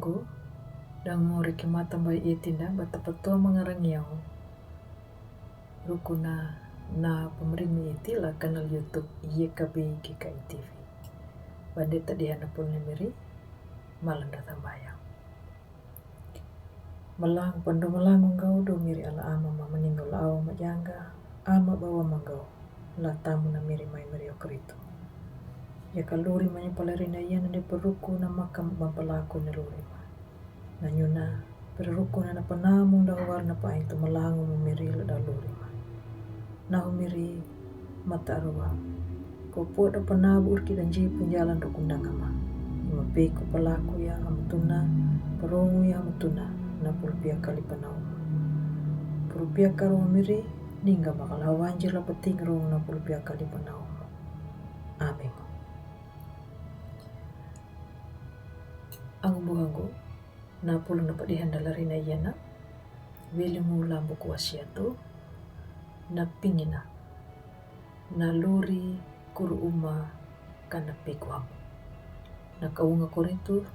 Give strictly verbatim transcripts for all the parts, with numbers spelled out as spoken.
Dang mo riki mata bai iti na bata patua mangarang yau. Rukuna na pemrimi iti la kanal YouTube Y K B G K I T V. Bande tadi hana pul ni miri malanda tambaya. Malang pando malang unggau do miri ala ama ma maningau la awa ma jangga ama bawa manggau. La tamu na miri mai miri okritu. Ya ka luri manya palarina iya na de peruku na makam bapalaku na luri ma. Na nyuna, peruku na na panamu da huwar na paing tu malangu mu miri la da luri ma. Na hu miri mata arua. Ko po da panabu urki dan je punjalan rukun dangama. Ima peku palaku ya hamutuna, perungu ya hamutuna, na pulpia kali panauma. Pulpia karu miri, ningga makala wanjir la peting rung na pulpia kali panauma. Amin. Angu buhangu, na pulu na padihan dalarina iyana, weli mu lambu kuasiatu, na pingina, na luri kuru uma kana pikuam. Na kaunga koritu,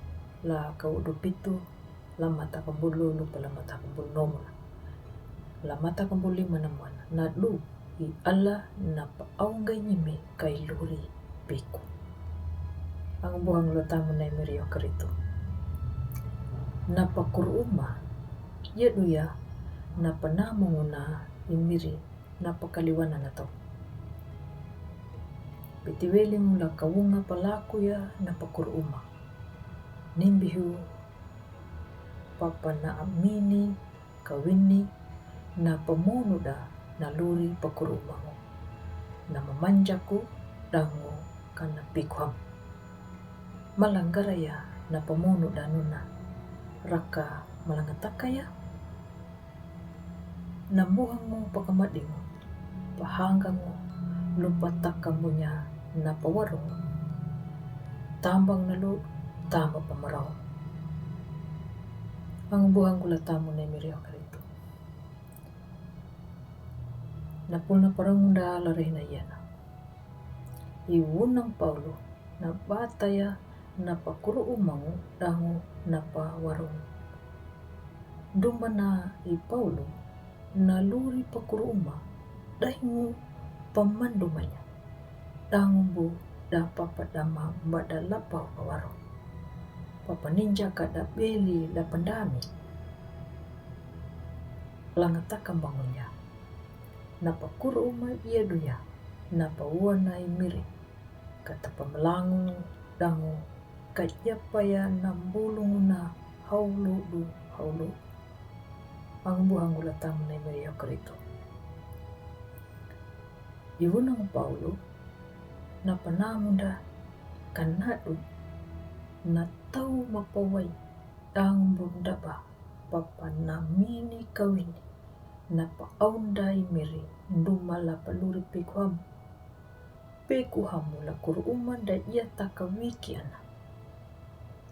la kaudu pitu, la mata kambulu lupa la mata kambulu nomuna. La mata kambulu lima na muana. Na du i ala na pa aungga nyimi kai luri piku. Angu buhangu la tamu na miri okritu. Na pa kuru uma, ya du ya, na panamu nguna i miri na pakaliwana na tau. Piti weli mu la kaunga palaku ya na pakuru uma. Nimbihu papa na amini kawini na pamunu da na luri pakuru umangu. Na mamanjaku dangu kana pikuam. Malanggara ya na pamunu da nuna. Raka malangataka ya. Na buhangu pakamadingu, pahanggangu, lupa taka munya na pawarungu. Tambang na lu, tamba pamarau. Angu buhangu la tamu na miri okritu. Na pul na parungu da larina iyana. I wunang Paulu na bataya na pakuru umangu dangu na pawarungu. Dumana i Paulu na luri pakuru uma daingu pamandumanya. Dangu bu da papa dama bada lapau pawaru. Papa ninja kada beli la pandami. Langataka bangunya. Na pakuru uma ya du ya, na pawana i miri. Kata pamalangu dangu, kajapaya na mbulungu na haulu du haulu. Angu buhangu la tamu na miri okritu. I wunang Paulu, na panamu da, kanadu, na tau mapawai, dangu bu daba, papa na mini kawini, na pa aunda i miri, duma la paluri pikuam. Pekuhamu la kuru uma da ya taka wiki ana.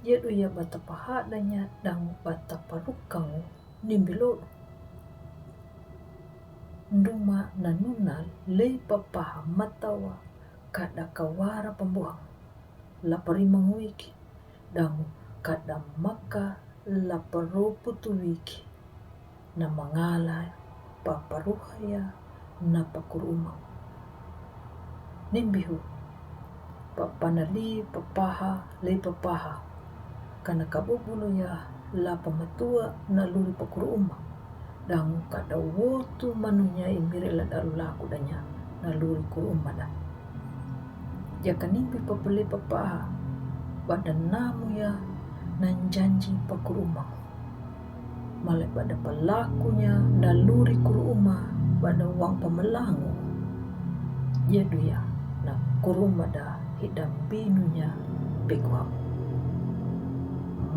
Ya du ya bata pahadanya dangu bata parukangu nimbilodu. Duma na nuna lei papaha matawa kada kawara pambuhangu. La parimangu wiki. Dangu kada maka la paruputu wiki. Na mangala paparuhaya na pakuru uma. Nimbihu, papanali papaha, lei papaha. Kana kabubulu ya la pamatua na luri pakuru uma. Dangu kada wotu manunya i miri la daru laku danya na luri kuru uma da. Jaka nimbi papale papaha, bada namu ya na janji pakuru uma. Male bada palakunya na luri kuru uma, bada wang pamalangu. Ya du ya na kuru uma da hidam binunya pekuam.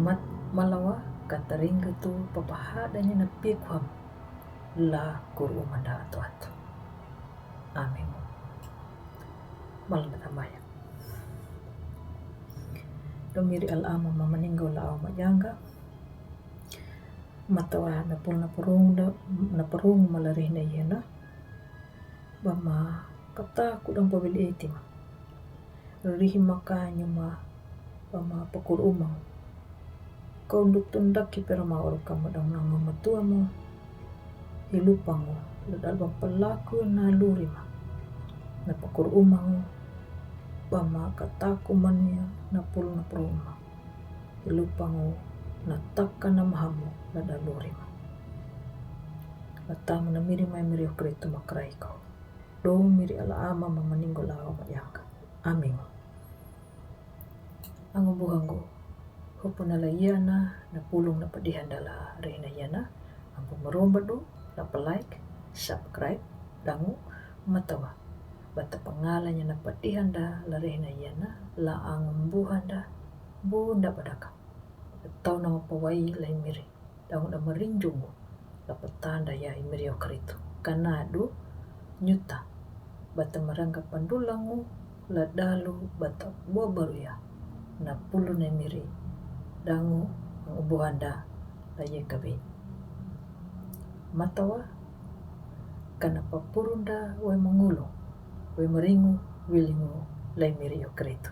Mat malawa kataringga tu papahadanya na pekuam. La kuru uma da atu-atu. Amin. Malam pertama ya. Domiri al ama ma maninggo la au ma jangga. Matawa na pul na parung da, na parung malarih na yena. Bama kata kudang pawil eti ma. Rih maka nyuma bama pakur umang. Kau dutun daki perama orka madang nanga matuamu. Hilupangu, ladal bang pelaku na lurima. Na pakur umangu, bama kataku mania na pulu na peruma. Hilupangu, na taka na mahamu, ladal lurima. Latamu na miri mai miri okritu makraiko. Do miri ala ama mama ninggo lawa mayaka. Amin. Angu buhangu, hupuna la yana, na pulung na padihanda la rehna yana, ambu maromba du, la pa like, subscribe, dangu, matawa. Bata pangalanya na padihanda la rehna yana, la angu buhanda, bunda badaka. Tau na pawai lai miri. Daun da marinjungu, la patanda ya i miri okritu. Kana du nyuta, bata maranga pandulangu, la dalu bata bua baru ya, na pulu na miri, dangu, angu buhanda, la ye kabe. Matawa, kana papurunda, we mangulu, we maringu, wilingu, lai miri okritu.